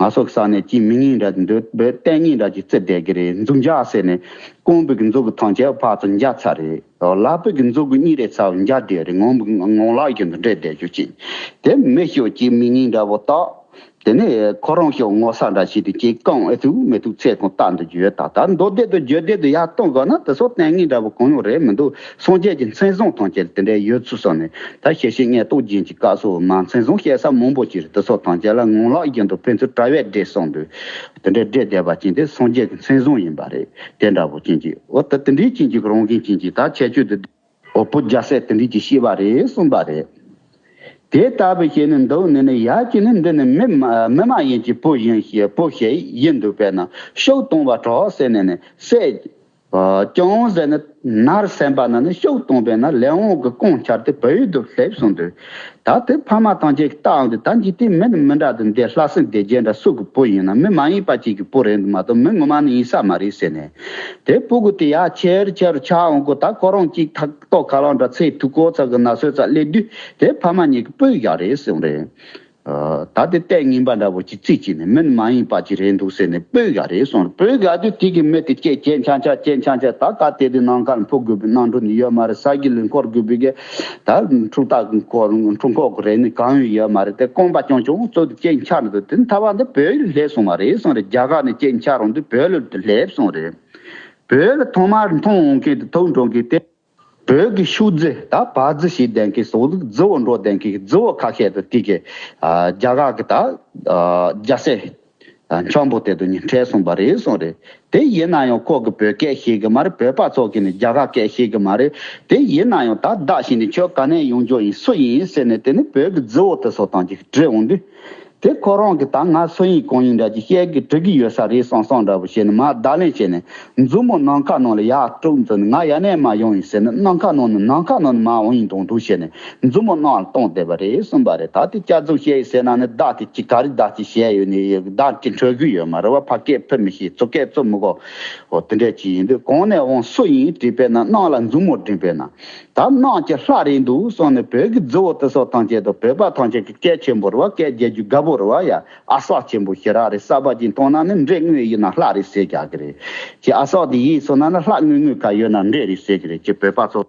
ང་ཚོ་ས་ནས་ཅི་མི་ངན་འདྲ་འདོད་བོད་ལྟས་ངན་འདྲ་ཅིག་བརྩི་བསྡད་ཀྱི་རེད། མཛུབ་འཇག་ཟེར་ནས་རྐང་པའི་གི་མཛུབ་གུ་ཐམས་ཅད་ཕར་ཚུར་འཇག་ཚར་རེད། ལག་པའི་གི་མཛུབ་གུ་གཉིས་རེ་ཚར་འཇག་བསྡད་རེད། ངང་ངང་ལག་བཞིན་དུ་འདྲེས་བསྡད་རྒྱུ་ཅིག་དེ་མི་ཤོག་ཅི་མི་ངན་འདྲ་བོ་ད། དེ་ནས་ཁོ་རང་ཤོག་ངོ་ཚ་འདྲ་ཞིག་དེ་ཅིག་རྐང་ཨེ་ཐུག་མི་ཐུག་ཚད་ཀུན་བལྟ་འདུག་རྒྱུ་ཡོད། ད་ད་མདོ་སྡེ་དང་རྒྱུད་སྡེ་དུ་ཡར་གཏོང་དགོས་ན་དེ་སོགས་ལྟས་ངན་འདྲ་བོ་གང་ཡང་རེད་མི་འདུག་སངས་རྒྱས་ཀྱི་མཚན་བཟང་ཐམས་ཅད་དེ་འདྲའི་ཡོད་ཚུལ་སོགས་ནས། ད་ཤེས་བྱའི་ངན་རྟོག་རྒྱན་གྱི་སྐབས་སུ་མ་མཚན་བཟང་བཤད་ས་མང་པོ་ཅིག་རེད། དེ་སོགས་ཐམས་ཅད་ལ་ངང་ལག་བཞིན་དུ་ཕན་ཚུན་དྲ་བས་སྦྲེལ་གསུངས་འདུག་དེ་འདྲའི་སྦྲེལ་བསྡད་པ་ཅན་དེ་སངས་རྒྱས་ཀྱི་མཚན་བཟང་ཡིན་པ་རེད། དེ་འདྲ་བོ་ཅན་གྱི་འོ་ད་དེ་འདྲའི་ཅན་གྱི་རང་བཞིན་ཅན་གྱི་ད་ཁྱད་ཆོས་དེ། འོ་བུ་རྒྱལ་སྲས་དེ་འདྲའི་ཅིག་ཤེས་པ་རེད་གསུངས་པ་རེད། དེ་ལྟ་བུ་བྱས་ནས་འདུག་ནས་ནི་ཡར་གྱི་ནི་འདི་ནི་མི་མ་མི་མ་ཡིན་གྱི་བུ་ཡིན་ཞེས་བུ་ཞིག་ཡིན་འདུག་པས་ན་ཤུགས་གཏོང་བ་གྲོགས་ཟེར་ནས་ནི་སྲས། ཨ། ཅུང་ཟད་ནི་ནར་སེམས་པ་ན་ནི་ཤུགས་གཏོང་པས་ན་ལས་དབང་གི་རྐང་འཆར་ཏེ་བོད་ཡུལ་དུ་སླེབས་གསུངས་འདུག་ད་དེ་ཕ་མ་ཐམས་ཅད་ཀྱིས་བལྟ་འོང་དུས་ད་འཇིག་རྟེན་མི་ནི་མི་འདྲ་དུ་འདི་ལྷ་སྲིན་སྡེ་བརྒྱད་འདྲ་སུ་གི་བུ་ཡིན་ན་མི་མ་ཡིན་པ་ཅིག་གི་བུ་རེད་འདུག་མ་གཏོགས་མི་ངོ་མ་ནི་ཡིན་ས་མ་རེད་ཟེར་ནས། དེ་སྤུ་གུ་དེ་ཡར་ཁྱེར་ཁྱེར་ཆགས་འོང་གོ་ད་ཁོ་རང་གཅིག་ཐག་ཏོ་ཁ་ལག་འདྲ་ཚེ་ཐུག་གོ་ཚ་གི་ན་སོས་ཚ་སླེབས་དུས་དེ་ཕ་མ་གཉིས་ཀྱི་སྤོས་བཞག་རེད་གསུངས་རེད། ཨ། ད་དེ་ལྟས་ངན་པ་འདྲ་བོ་ཅིག་རྩིས་ཀྱིས་ནས་མི་ནི་མ་ཡིན་པ་ཅིག་རེད་འདུག་ཟེར་ནས་སྤོས་བཞག་རེད་གསུངས་རེད། སྤོས་བཞག་དུས་དེ་གི་མི་དེ་སྐྱེ་སྐྱེ་འཆང་འཆང་སྐྱེ་འཆང་འཆང་ད་ག་དེ་དུས་ནམ་མཁའ་ལ་འཕུར་དགོས་པའི་གནམ་གྲུ་ནི་ཡོད་མ་རེད། ས་གཞི་ལ་འཁོར་དགོས་པའི་གི་ད་འཁྲུག་རྟ་གི་འཁོར་འཁྲུག་འཁོར་གི་རེད་ནི་གང་ཡང་ཡོད་མ་རེད། དེ་རྐང་པ་རྐྱང་རྐྱང་གཙོ་དེ་སྐྱེ་འཆང་འདུག་དེ་ཐ་བ་འདི་བོད་ཡུལ་སླེབས་སོང་བ་རེད་གསུངས་རེད། རྒྱ་གར་ནས་སྐྱེ་འཆང་རུང་དུས་བོད་ཡུལ་དུ་སླེབས་སོང་རེད། བོད་ལ་ཐོག་མར་མཐོང་འོང་མཁན་དེ་ཐུག་འགྲོ་མཁན་དེ། བོད་ཀྱི་ཤུག་རྫི་ད་བ་རྫི་ཞིག་ལྡན་མཁན་སོགས་རྫི་བོ་འགྲོ་ལྡན་མཁན་རྫི་བོ་ཁ་ཤས་དང་དེ་གའི་ཨ་རྒྱ་གར་གྱི་ད་ཨ་རྒྱལ་སྲས་ཨ་འཆམ་པོ་དེ་དང་གཉིས་འཕྲད་སོང་བ་རེད་གསུངས་རེད། དེ་ཡིན་ན་ཡང་ཁོ་གི་བོད་སྐད་ཤེས་གི་མ་རེད། བོད་པ་ཚོ་གི་ནི་རྒྱ་གར་སྐད་ཤེས་གི་མ་རེད། དེ་ཡིན་ན་ཡང་ད་བདག་ཞིག་ནི་ཁྱོད་ག་ནས་ཡོང་རྒྱུ་ཡིན་སུ་ཡིན་ཟེར་ནས་དེ་ནི་བོད་ཀྱི་རྫི་བོ་དེ་ཚོ་དང་གཅིག་འདྲིས་འོང་དུས། དེ་ཁོ་རང་གིས་ད་ང་སུ་ཡིན་གང་ཡིན་འདྲ་ཅིག་བཤད་གི་དྲི་གི་ཡོད་ས་རེད་བསམ་བསམ་འདྲ་བོ་བྱས་ནས་མར་བརྡ་ལན་བྱས་ནས་མཛུབ་མོ་ནམ་མཁའ་ནང་ལ་ཡར་དཀྲུགས་ཙམ་ནས་ང་ཡར་ནས་མར་ཡོང་ཡིན་ཟེར་ནས་ནམ་མཁའ་ནང་ནས་ནམ་མཁའ་ནང་ནས་མར་འོང་ཡིན་མདོག་མདོག་བྱས་ནས་མཛུབ་མོ་ནང་ལ་གཏོང་བསྡད་པ་རེད་གསུངས་པ་རེད། ད་དེ་སྐྱག་རྫུན་བཤད་ཡིན་ཟེར་ན་ནི་བརྡ་དེ་ཅི་ག་རེ་བརྡ་ཅིག་བཤད་ཡོད་ནི་བརྡ་ཅིག་འཕྲོད་གི་ཡོད་མ་རེད་བ། ཕ་སྐད་ཕུད་མི་ཤེས། ཚུར་སྐད་བཙུགས་མི་དགོས། འོ་དེ་འདྲས་ཅིག་ཡིན་དུས་གང་ནས་འོང་སུ་ཡིན་དྲིས་པས་ན་གནམ་ལ་མཛུབ་མོ་བསྒྲེངས་པས་ན། ད་ནང་གི་ལྷ་རེད་འདུག་གསུངས་ནས། བོད་ཀྱི་རྫི་བོ་དེ་ཚོ་ཐམས་ཅད་དང་བོད་པ་ཐམས་ཅད་ཀྱི་སྐད་ཆེན་པོ་རེད་བ། སྐད་རྒྱག་རྒྱུ་དགའ་པོ་རེད་བ། ཡ་ཨ་སག་ཆེན་པོ་ཞེ་དྲག་རེད། གསར་པ་ཅིག་མཐོང་ན་ནི་འདྲེ་དངོས་ཡིན་ན་ལྷ་རེད་ཟེར་རྒྱག་གི་རེད། ཅེས་ཨ་སག་དེ་ཡིད་སོང་ན་ནི་ལྷ་དངོས་དངོས་ག་ཡོད་ན་འདྲེ་རེད་ཟེར་གི་རེད། ཅེས་བོད་པ་ཚོ་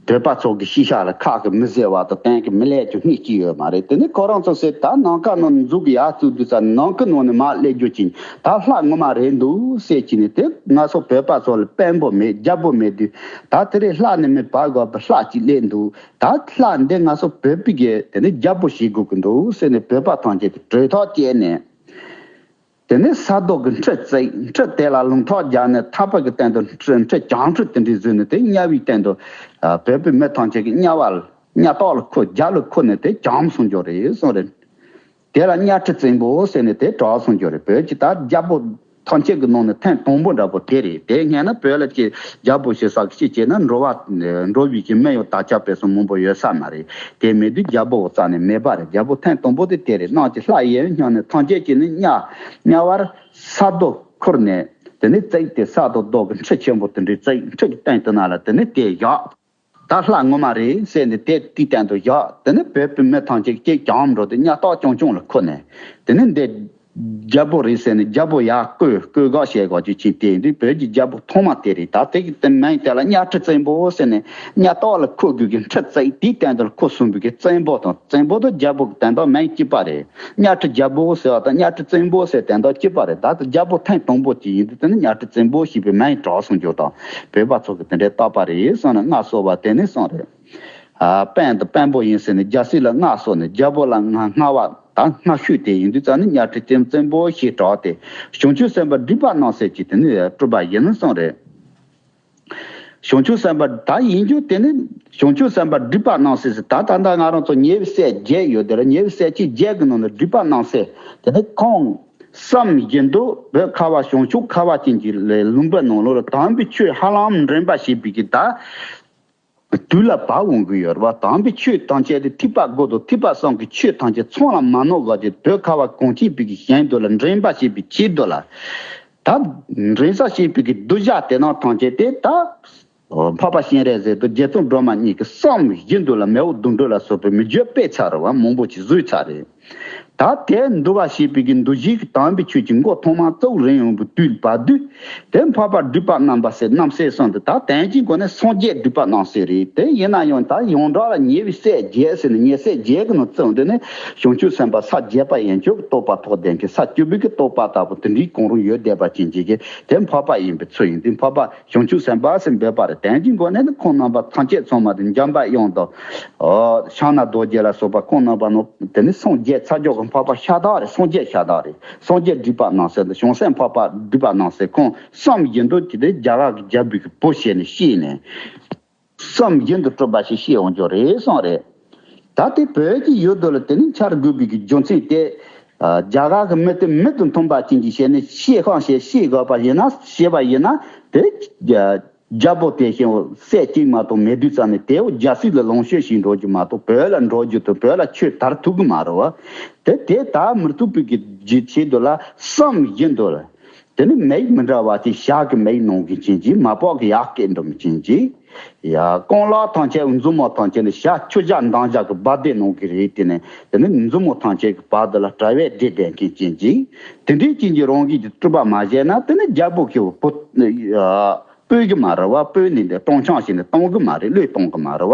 བོད་པ་ཚོ་གི་ཤེས་བྱ་ལ་ཁག་གི་མི་ཟེར་བ་དང་གཏན་གི་མི་ལས་རྒྱུ་སྣེ་གཅིག་ཡོད་མ་རེད། དེ་ནི་ཁོ་རང་ཚོ་ཟེར། ད་ནམ་མཁའ་ནང་འཛུགས་གི་ཡར་བཙུགས་དུས་ཙམ་ནམ་མཁའ་ནང་ནས་མར་སླེབས་རྒྱུ་ཅིག་ད་ལྷ་ངོ་མ་རེད་འདུག་ཟེར་གྱི་ནི། དེ་ང་ཚོ་བོད་པ་ཚོ་ལ་དཔོན་པོ་མེད། རྒྱལ་པོ་མེད་དུས། ད་དེ་རིང་ལྷ་ནི་མི་བར་དགོས་པའི་ལྷ་ཅིག་སླེབས་འདུག་ད་ལྷ་འདི་ང་ཚོ་བོད་པའི་གི་དེ་ནི་རྒྱལ་པོ་བྱེད་དགོས་ཀྱི་འདུག་ཟེར་ནས་བོད་པ་ཐམས་ཅད་ཀྱི་གྲོས་ཐག་བཅད་ནས། དེ་ནས་ས་རྡོ་གི་ཁྲི་བརྩིགས། ཁྲི་དེ་ལ་ལུང་ཐག་བརྒྱབ་ནས་ཐག་པ་གི་སྟེང་དུ་ཁྲི་ཁྲི་གྱང་ཁྲི་དེ་འདྲའི་བཟོས་ནས། དེ་དམྱལ་བའི་སྟེང་དུ་ཨ་བོད་པའི་མི་ཐམས་ཅད་ཀྱི་དམྱལ་བ་ལ་དམྱལ་ཐོག་ལ་འཁོར། རྒྱ་ལ་འཁོར་ནས་དེ་གྱང་སོང་རྒྱུ་རེད་གསུངས་རེད། དེ་ལ་དམྱལ་ཁྲི་བཙན་པོ་ཟེར་ནས་དེ་གྲགས་སོང་རྒྱུ་རེད། བོད་ཀྱི་ད་རྒྱལ་པོ་ཐམས་ཅད་ཀྱི་ནང་ནས་ཐེངས་དང་པོ་འདྲ་པོ་དེ་རེད། དེ་སྔོན་ན་བོད་ལ་ཅིག་རྒྱལ་པོ་ཞིག་ས་གི་ཅིག་བྱས་ན་འགྲོ་བ་འགྲོ་བའི་གི་མི་ཡང་དར་ཁྱབ་སྤེལ་གསུམ་མང་པོ་ཡོད་ས་མ་རེད། དེ་མེད་དུས་རྒྱལ་པོ་རྩ་ནས་མེད་པ་རེད། རྒྱལ་པོ་ཐེངས་དང་པོ་དེ་དེ་རེད། གནམ་གྱི་ལྷ་ཡི་སྙིང་ནས་ཐམས་ཅད་ཀྱིས་ནི་དམྱལ་དམྱལ་བར་ས་རྡོ་ཁུར་ནས་དེ་ནས་བརྩིགས་ཏེ། ས་དང་རྡོ་གི་ཁྲི་ཆེན་པོ་དེ་འདྲའི་བརྩིགས། ཁྲི་གི་སྟེང་དེ་ན་ལ་དེ་ནས་དེ་བཞག་ད་ལྷ་ངོ་མ་རེད་ཟེར་ནས་དེ་དེའི་སྟེང་དུ་བཞག་དེ་ནས་བོད་པའི་མི་ཐམས་ཅད་ཀྱིས་གྱང་འགྲོ་དེ་དམྱལ་ཐོག་རྐྱང་རྐྱང་ལ་འཁོར་ནས། དེ་ནས་འདི་རྒྱལ་པོ་རེད་ཟེར་ནས་རྒྱལ་པོ་ཡར་བསྐོས། བསྐོས་སྒང་བྱས་སྒང་ཅིག་ཕྱིན། དེ་འདི་བོད་ཀྱི་རྒྱལ་པོ་ཐོག་མ་དེ་རེད། ད་དེ་གི་དེ་མིང་དེ་ལ་དམྱལ་ཁྲི་བཙན་པོ་ཟེར་ནས། དམྱལ་ཐོག་ལ་འཁོར་དགོས་ཀྱི་ཁྲི་བརྩིགས། དེའི་སྟེང་དུ་འཁོར་གསུམ་པོ་གི་བཙན་པོ་དང་། བཙན་པོ་དང་རྒྱལ་པོ་གི་དོན་དག་མིང་གཅིག་པ་རེད། དམྱལ་ཁྲི་རྒྱལ་པོ་ཟེར་བ་དང་དམྱལ་ཁྲི་བཙན་པོ་ཟེར་དོན་དག་གཅིག་པ་རེད། ད་ལྟ་རྒྱལ་པོ་ཐེངས་དང་པོ་གཅིག་ཡིན་དུས། དེ་ནི་དམྱལ་ཁྲི་བཙན་པོ་ཞེས་པའི་མིང་གྲགས་སོང་རྒྱུ་དང་། བོད་པ་ཚོ་གི་དེ་འདྲའི་བཏགས་པ་རེད་གསུངས་ནས་མངའ་གསོལ་བ་དེ་ནས་གསུངས་རེད། ཨ་དཔོན་དང་དཔོན་པོ་ཡིན་ཟེར་ནས་རྒྱལ་སྲིད་ལ་མངའ་གསོལ་ནས། རྒྱལ་པོ་ལ་མངའ་མངའ་བ་དང་མངའ་ཤོས་དེ་ཡིན་དུས་ཙམ་ནས་དམྱལ་ཁྲི་བཙན་བཙན་པོ་ཞེས་གྲགས་ཏེ། བྱང་ཆུབ་སེམས་དཔའ་སྒྲིབ་པ་རྣམ་སེལ་གྱིས་དེ་ནི་སྤྲུལ་པ་ཡིན་གསུངས་རེད། བྱང་ཆུབ་སེམས་དཔའ་ད་ཡིན་རྒྱུ་དེ་ནི། བྱང་ཆུབ་སེམས་དཔའ་སྒྲིབ་པ་རྣམ་སེལ་ཟེར། ད་ད་ལྟ་ང་རང་ཚོ་ཉེ་བའི་སྲས་བརྒྱད་ཡོད་དེ་ལ། ཉེ་བའི་སྲས་བཅས་བརྒྱད་ཀྱི་ནང་ནས་སྒྲིབ་པ་རྣམ་སེལ་དེ་ནི་ཁོང་བསམ་བཞིན་དུ་བོད་ཁ་བ་བྱང་ཆུབ་ཁ་བ་ཅན་གྱི་ལུང་པ་ནང་ལོགས་ལ་དམ་པའི་ཆོས་ཧ་ལམ་འདྲེན་པ་བྱེད་པའི་གི་ད་དུས་ལ་བབ་འོང་གི་ཡོད་རེད་བ། དམ་པའི་ཆོས་ཐམས་ཅད་དེ། ཐེག་པ་དགུ་དང་ཐེག་པ་གསུམ་གྱི་ཆོས་ཐམས་ཅད་ཚང་ལ་མ་ནོར་བ་དེ་བོད་ཁ་བ་གངས་ཅན་པའི་གི་ཞིང་དུ་ལ་འདྲེན་པ་བྱེད་པའི་ཆེད་དུ་ལ། ད་འདྲེན་ས་བྱེད་པའི་གི་གདུལ་བྱ་དེ་རྣམས་ཐམས་ཅད་དེ་ད་འཕགས་པ་སྤྱན་རས་གཟིགས་དང་རྗེ་བཙུན་སྒྲོལ་མ་གཉིས་ཀྱིས་བསམ་བཞིན་དུ་ལ་མེ་འོབས་གདུང་དྲུག་ལ་སོགས་པའི་མི་བརྗོད་སྤེལ་ཚར་བ་མང་པོ་ཅིག་བཟོས་ཚར་རེད། ད་དེ་འདུལ་བ་ཞེས་པའི་གི་འདུལ་བྱེད་ཀྱི་དམ་པའི་ཆོས་ཀྱི་མགོ་ཐོག་མ་གཙོ་བོ་རིམ་བྱོན་པའི་དུས་བབ་དུས། དེ་འཕགས་པ་སྒྲུབ་པ་རྣམ་པ་སེ་རྣམ་སེལ་གསུངས་ཏེ། ད་དོན་གྱི་སྒོ་ནས་སངས་རྒྱས་སྒྲུབ་པ་རྣམ་སེལ་རེད། དེ་ཡིན་ན་ཡང་ད་ཡོངས་གྲགས་ལ་ཉེ་བའི་སྲས་བརྒྱད་ཟེར་ནས། ཉེ་སྲས་བརྒྱད་ཀྱི་ནང་གཙོ་བོ་འདི་ནི་བྱང་ཆུབ་སེམས་དཔའ་ས་བརྒྱད་པ་ཡན་ཆད་ཀྱི་རྟོགས་པ་ཐོབ་ལྡན་གྱི། ས་བཅུ་པའི་གི་རྟོགས་པ་ལྟ་བུ་དེ་འདྲའི་གང་རུང་ཡོད་བསྡད་པ་ཅན་གྱི་གི་དེ་འཕགས་པ་ཡིན་པའི་ཚུལ་ཡིན་ཏེ། འཕགས་པ་བྱང་ཆུབ་སེམས་དཔའ་ཟེར་འབོད་པ་རེད། དོན་གྱི་སྒོ་ནས་ནི་ཁོང་རྣམ་པ་ཐམས་ཅད་ཚང་མ་དེ་འཇམ་དཔལ་དབྱངས་དང་། ཨོ་ཕྱག་ན་རྡོ་རྗེ་ལ་སོགས་པ་ཁོང་རྣམ་པ་ནང་དེ་ནི་སངས་རྒྱས་ས་སྐྱ་གི་འཕགས་པ་ཤ་སྟག་རེད། སངས་རྒྱས་ཤ་སྟག་རེད། སངས་རྒྱས་སྒྲུབ་པ་རྣམ་སེལ་དང་། བྱང་སེམས་འཕགས་པ་སྒྲུབ་པ་རྣམ་སེལ་ཁོང་བསམ་བཞིན་དུ་དེ་དེ་རྒྱ་གར་གྱི་རྒྱལ་པོའི་གི་བུ་བྱས་ནས་སྐྱེས་ནས། བསམ་བཞིན་དུ་སྤྲུལ་པ་ཞིག་སྐྱེས་འོང་རྒྱུ་རེད་གསུངས་རེད། ད་དེ་བོད་ཀྱི་ཡུལ་དུ་ལ་དེ་ནི་འཆར་དགོས་པའི་གི་རྒྱུ་མཚན་དེ། ཨ་རྒྱ་གར་གྱི་མི་དེ་མིག་ཏུ་མཐོང་པ་ཅན་གྱི་བྱས་ནས་ཤེས་ཁང་བྱས་ཤེས་དགོས་པ་ཡིན་ན། བྱས་པ་ཡིན་ན་དེ། རྒྱལ་པོ་དེ་བཞིན་སྲས་གཅིག་མ་གཏོགས་མེད་དུས་ཙམ་ནས་དེའོ་རྒྱལ་སྲིད་ལ་ལོངས་སྤྱོད་བྱེད་འགྲོ་རྒྱུ་མ་གཏོགས། བོད་ལ་འགྲོ་རྒྱུ་དང་བོད་ལ་ཆོས་དར་ཐུབ་གི་མ་རེད་བ། དེ་དེ་དར་མི་ཐུབ་པའི་གི་རྒྱུ་ཆེད་དུ་ལ་བསམ་བཞིན་དུ་ལ། དེ་ནི་མི་ཡིག་མི་འདྲ་བ་ཅིག་ཞྭ་གི་མིག་ནང་གི་ཅན་གྱི། མ་པགས་ཀྱི་ཡར་སྐད་འགྲོ་མི་ཅན་གྱི། ཡ་རྐང་ལག་ཐམས་ཅད་མཛུབ་མོ་ཐམས་ཅད་ནི་ཞྭ་ཁྱོད་ཞྭ་འདང་ཞྭ་གི་བ་དེ་ནང་གི་རེད། དེ་ནི་དེ་ནི་མཛུབ་མོ་ཐམས་ཅད་ཀྱི་བར་དུ་ལ་དྲ་བས་སྦྲེལ་བསྡད་མཁན་ཅན་གྱི། དེ་འདྲའི་ཅན་གྱི་རང་བཞིན་གྱི་སྤྲུལ་པ་མ་བྱས་ན་དེ་ནི་རྒྱལ་པོ་ཁྱེད་བོ་སྤོ་གི་མ་རེད་བ། སྤོས་ནས་འདི་སྟོང་ཆང་བྱས་ནས་གཏོང་གི་མ་རེད། བློས་གཏོང་གི་མ་རེད་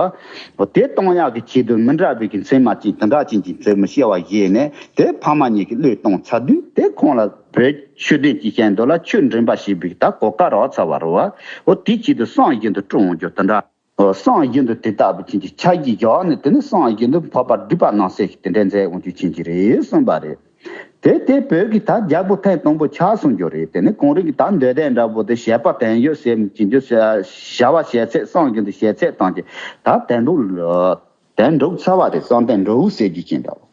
བ། དེ་གཏོང་ཡག་གི་ཆེད་དུ་མི་འདྲ་བའི་གི་མཚན་མ་ཅིག་དེ་འདྲ་ཅན་གྱི་མཚན་མོ་ཤེས་པ་བཞེས་ནས་དེ་ཕ་མ་གཉིས་ཀྱིས་བློས་གཏོང་ཚར་དུས། དེ་ཁོང་ལ་བོད་ཆོས་ལྡན་གྱི་ཞིང་དུ་ལ་ཆོས་འདྲེན་པ་ཞེས་པའི་ད་གོ་སྐབས་རག་ཚར་བ་རེད་བ། འོ་དེའི་ཆེད་དུ་བསམ་བཞིན་དུ་སྤྲུལ་འོང་རྒྱུ་དེ་འདྲ། བསམ་བཞིན་དུ་དེ་ལྟ་བུ་ཅན་གྱི་ཆ་གཞི་བཞག་ནས། དེ་ནི་བསམ་བཞིན་དུ་འཕགས་པ་སྒྲུབ་པ་རྣམ་སེལ་ཞིག་དེ་འདྲ་མཛད་འོང་རྒྱུ་ཅན་གྱི་རེད་གསུངས་པ་རེད། དེ་དེ་བོད་ཀྱི་ད་རྒྱལ་པོ་ཐེངས་དང་པོ་ཆགས་སོང་རྒྱུ་རེད། དེ་ནི་གང་རིགས་ཀྱི་ད་འདོད་ལྡན་འདྲ་པོ་དེ་བྱས་པ་དོན་ཡོད་ཟེར་མི་ཅན་གྱི་བྱ་བ་བྱས་ཚད། བསམ་བཞིན་དུ་བྱས་ཚད་ཐམས་ཅད་ད་དོན་དུ་དོན་འགྲུབ་ཚར་བ་རེད། བསམ་དོན་འགྲུབ་ཟེར་རྒྱུ་ཅན་འདྲ་བོ།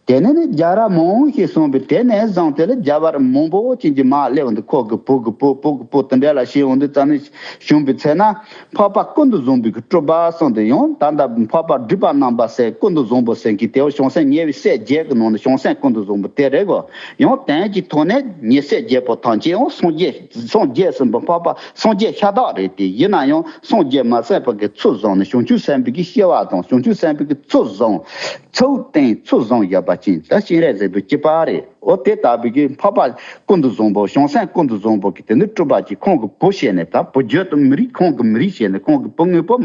དེ་ནས་ནི་རྒྱལ་རབས་མང་ཞིག་གསུངས་པས། དེ་ནས་བཟུང་དེ་ལ་རྒྱལ་བ་མང་པོ་ཅན་གྱི་མར་སླེབས་འདུག་ཁོ་གི་བུ་གི་བུ། བུ་གི་བུ་དེ་འདྲ་ལ་ཞེས་འོང་དུས་ཙམ་ནས་བྱུང་བའི་ཚེ་ན། འཕགས་པ་ཀུན་ཏུ་བཟང་པོའི་གི་སྤྲུལ་པ་གསུངས་ཏེ། ཡང་ད་ལྟ་འཕགས་པ་སྒྲུབ་པ་རྣམ་པ་ཟེར་ཀུན་ཏུ་བཟང་པོ་ཟེར་གྱི་དེ་བ་བྱང་སེམས་ཉེ་བའི་སྲས་བརྒྱད་ཀྱི་ནང་ནས་བྱང་སེམས་ཀུན་ཏུ་བཟང་པོ་དེ་རེད་གོ། ཡང་དོན་གྱི་ཐོག་ནས་ཉེ་སྲས་བརྒྱད་པོ་ཐམས་ཅད་ཡང་སངས་རྒྱས། སངས་རྒྱས་ཟིན་པ་འཕགས་པ་སངས་རྒྱས་ཤ་སྟག་རེད་དེ། ཡིན་ན་ཡང་སངས་རྒྱས་མ་ཟིན་པ་གི་ཚུལ་བཟུང་ནས་བྱང་ཆུབ་སེམས་དཔའི་གི་སྐྱེ་བ་དང་། བྱང་ཆུབ་སེམས་དཔའི་གི་ཚུལ་བཟུང་། ཚུལ་བསྟན་ཚུལ་བཟུང་ཡོད་པ་ཅན་ད་སྤྱན་རས་གཟིགས་དང་གཅིག་པ་རེད། འོ་དེ་ལྟ་བུའི་གི་འཕགས་པ་ཀུན་ཏུ་བཟང་པོ་བྱང་སེམས་ཀུན་ཏུ་བཟང་པོ་གི་དེ་ནི་སྤྲུལ་པ་གྱིས་ཁོང་གི་བུ་བྱས་ནས། ད་བུ་བརྒྱུད་དུ་མི་རིགས་ཁོང་གི་མི་རིགས་བྱས་ནས། ཁོང་གི་བུ་དངོས་པོ་